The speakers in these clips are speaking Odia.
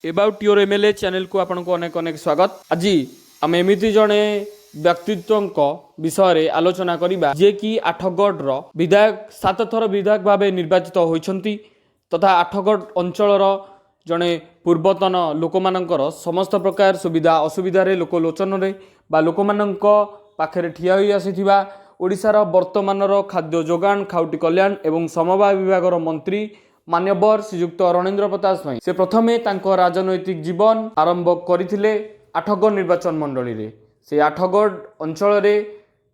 ଏବାଉଟ୍ your MLA ଚ୍ୟାନେଲକୁ ଆପଣଙ୍କୁ ଅନେକ ଅନେକ ସ୍ୱାଗତ। ଆଜି ଆମେ ଏମିତି ଜଣେ ବ୍ୟକ୍ତିତ୍ୱଙ୍କ ବିଷୟରେ ଆଲୋଚନା କରିବା, ଯିଏକି ଆଠଗଡ଼ର ବିଧାୟକ, ସାତ ଥର ବିଧାୟକ ଭାବେ ନିର୍ବାଚିତ ହୋଇଛନ୍ତି ତଥା ଆଠଗଡ଼ ଅଞ୍ଚଳର ଜଣେ ପୂର୍ବତନ ଲୋକମାନଙ୍କର ସମସ୍ତ ପ୍ରକାର ସୁବିଧା ଅସୁବିଧାରେ ଲୋକଲୋଚନରେ ବା ଲୋକମାନଙ୍କ ପାଖରେ ଠିଆ ହୋଇ ଆସିଥିବା ଓଡ଼ିଶାର ବର୍ତ୍ତମାନର ଖାଦ୍ୟ ଯୋଗାଣ, ଖାଉଟି କଲ୍ୟାଣ ଏବଂ ସମବାୟ ବିଭାଗର ମନ୍ତ୍ରୀ ମାନ୍ୟବର ଶ୍ରୀଯୁକ୍ତ ରଣେନ୍ଦ୍ର ପ୍ରତାପ ସ୍ୱାଇଁ। ସେ ପ୍ରଥମେ ତାଙ୍କ ରାଜନୈତିକ ଜୀବନ ଆରମ୍ଭ କରିଥିଲେ ଆଠଗଡ଼ ନିର୍ବାଚନ ମଣ୍ଡଳୀରେ। ସେ ଆଠଗଡ଼ ଅଞ୍ଚଳରେ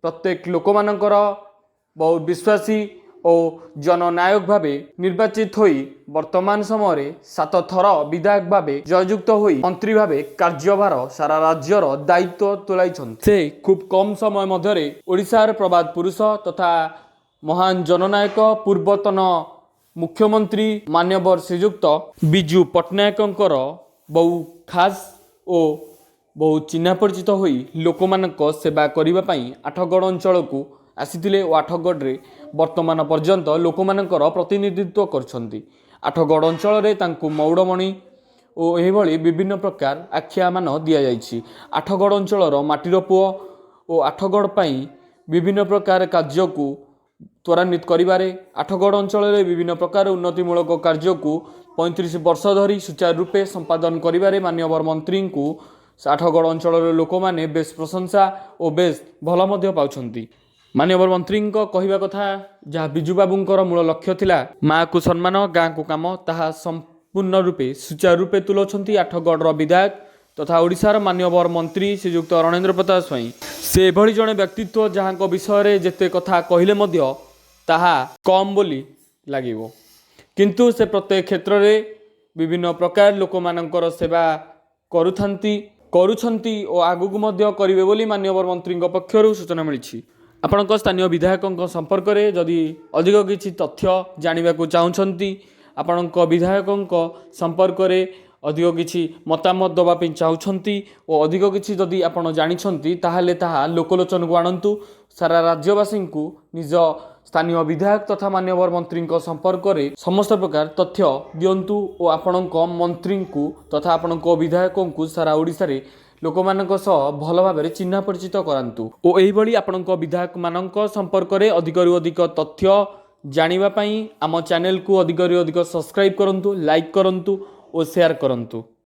ପ୍ରତ୍ୟେକ ଲୋକମାନଙ୍କର ବହୁ ବିଶ୍ୱାସୀ ଓ ଜନନାୟକ ଭାବେ ନିର୍ବାଚିତ ହୋଇ ବର୍ତ୍ତମାନ ସମୟରେ ସାତ ଥର ବିଧାୟକ ଭାବେ ଜୟଯୁକ୍ତ ହୋଇ ମନ୍ତ୍ରୀ ଭାବେ କାର୍ଯ୍ୟଭାର ସାରା ରାଜ୍ୟର ଦାୟିତ୍ୱ ତୁଲାଇଛନ୍ତି। ସେ ଖୁବ୍ କମ୍ ସମୟ ମଧ୍ୟରେ ଓଡ଼ିଶାର ପ୍ରବାଦ ପୁରୁଷ ତଥା ମହାନ ଜନନାୟକ, ପୂର୍ବତନ ମୁଖ୍ୟମନ୍ତ୍ରୀ ମାନ୍ୟବର ଶ୍ରୀଯୁକ୍ତ ବିଜୁ ପଟ୍ଟନାୟକଙ୍କର ବହୁ ଖାସ୍ ଓ ବହୁ ଚିହ୍ନା ପରିଚିତ ହୋଇ ଲୋକମାନଙ୍କ ସେବା କରିବା ପାଇଁ ଆଠଗଡ଼ ଅଞ୍ଚଳକୁ ଆସିଥିଲେ ଓ ଆଠଗଡ଼ରେ ବର୍ତ୍ତମାନ ପର୍ଯ୍ୟନ୍ତ ଲୋକମାନଙ୍କର ପ୍ରତିନିଧିତ୍ୱ କରୁଛନ୍ତି। ଆଠଗଡ଼ ଅଞ୍ଚଳରେ ତାଙ୍କୁ ମଉଡ଼ମଣି ଓ ଏହିଭଳି ବିଭିନ୍ନ ପ୍ରକାର ଆଖ୍ୟାମାନ ଦିଆଯାଇଛି। ଆଠଗଡ଼ ଅଞ୍ଚଳର ମାଟିର ପୁଅ ଓ ଆଠଗଡ଼ ପାଇଁ ବିଭିନ୍ନ ପ୍ରକାର କାର୍ଯ୍ୟକୁ ତ୍ୱରାନ୍ୱିତ କରିବାରେ, ଆଠଗଡ଼ ଅଞ୍ଚଳରେ ବିଭିନ୍ନ ପ୍ରକାର ଉନ୍ନତିମୂଳକ କାର୍ଯ୍ୟକୁ 35 ବର୍ଷ ଧରି ସୁଚାରୁ ରୂପେ ସମ୍ପାଦନ କରିବାରେ ମାନ୍ୟବର ମନ୍ତ୍ରୀଙ୍କୁ ଆଠଗଡ଼ ଅଞ୍ଚଳର ଲୋକମାନେ ବେଶ ପ୍ରଶଂସା ଓ ବେଶ ଭଲ ମଧ୍ୟ ପାଉଛନ୍ତି। ମାନ୍ୟବର ମନ୍ତ୍ରୀଙ୍କ କହିବା କଥା, ଯାହା ବିଜୁବାବୁଙ୍କର ମୂଳ ଲକ୍ଷ୍ୟ ଥିଲା, ମାଆକୁ ସମ୍ମାନ, ଗାଁକୁ କାମ, ତାହା ସମ୍ପୂର୍ଣ୍ଣ ରୂପେ ସୁଚାରୁ ରୂପେ ତୁଲାଉଛନ୍ତି ଆଠଗଡ଼ର ବିଧାୟକ ତଥା ଓଡ଼ିଶାର ମାନ୍ୟବର ମନ୍ତ୍ରୀ ଶ୍ରୀଯୁକ୍ତ ରଣେନ୍ଦ୍ର ପ୍ରତାପ ସ୍ୱାଇଁ। ସେ ଏଭଳି ଜଣେ ବ୍ୟକ୍ତିତ୍ୱ, ଯାହାଙ୍କ ବିଷୟରେ ଯେତେ କଥା କହିଲେ ମଧ୍ୟ ତାହା କମ୍ ବୋଲି ଲାଗିବ। କିନ୍ତୁ ସେ ପ୍ରତ୍ୟେକ କ୍ଷେତ୍ରରେ ବିଭିନ୍ନ ପ୍ରକାର ଲୋକମାନଙ୍କର ସେବା କରୁଥାନ୍ତି, କରୁଛନ୍ତି ଓ ଆଗକୁ ମଧ୍ୟ କରିବେ ବୋଲି ମାନ୍ୟବର ମନ୍ତ୍ରୀଙ୍କ ପକ୍ଷରୁ ସୂଚନା ମିଳିଛି। ଆପଣଙ୍କ ସ୍ଥାନୀୟ ବିଧାୟକଙ୍କ ସମ୍ପର୍କରେ ଯଦି ଅଧିକ କିଛି ତଥ୍ୟ ଜାଣିବାକୁ ଚାହୁଁଛନ୍ତି, ଆପଣଙ୍କ ବିଧାୟକଙ୍କ ସମ୍ପର୍କରେ ଅଧିକ କିଛି ମତାମତ ଦେବା ପାଇଁ ଚାହୁଁଛନ୍ତି ଓ ଅଧିକ କିଛି ଯଦି ଆପଣ ଜାଣିଛନ୍ତି, ତାହେଲେ ତାହା ଲୋକଲୋଚନକୁ ଆଣନ୍ତୁ। ସାରା ରାଜ୍ୟବାସୀଙ୍କୁ ନିଜ ସ୍ଥାନୀୟ ବିଧାୟକ ତଥା ମାନ୍ୟବର ମନ୍ତ୍ରୀଙ୍କ ସମ୍ପର୍କରେ ସମସ୍ତ ପ୍ରକାର ତଥ୍ୟ ଦିଅନ୍ତୁ ଓ ଆପଣଙ୍କ ମନ୍ତ୍ରୀଙ୍କୁ ତଥା ଆପଣଙ୍କ ବିଧାୟକଙ୍କୁ ସାରା ଓଡ଼ିଶାରେ ଲୋକମାନଙ୍କ ସହ ଭଲ ଭାବରେ ଚିହ୍ନା ପରିଚିତ କରାନ୍ତୁ। ଓ ଏହିଭଳି ଆପଣଙ୍କ ବିଧାୟକମାନଙ୍କ ସମ୍ପର୍କରେ ଅଧିକରୁ ଅଧିକ ତଥ୍ୟ ଜାଣିବା ପାଇଁ ଆମ ଚ୍ୟାନେଲକୁ ଅଧିକରୁ ଅଧିକ ସବସ୍କ୍ରାଇବ୍ କରନ୍ତୁ, ଲାଇକ୍ କରନ୍ତୁ ଓ ସେୟାର କରନ୍ତୁ।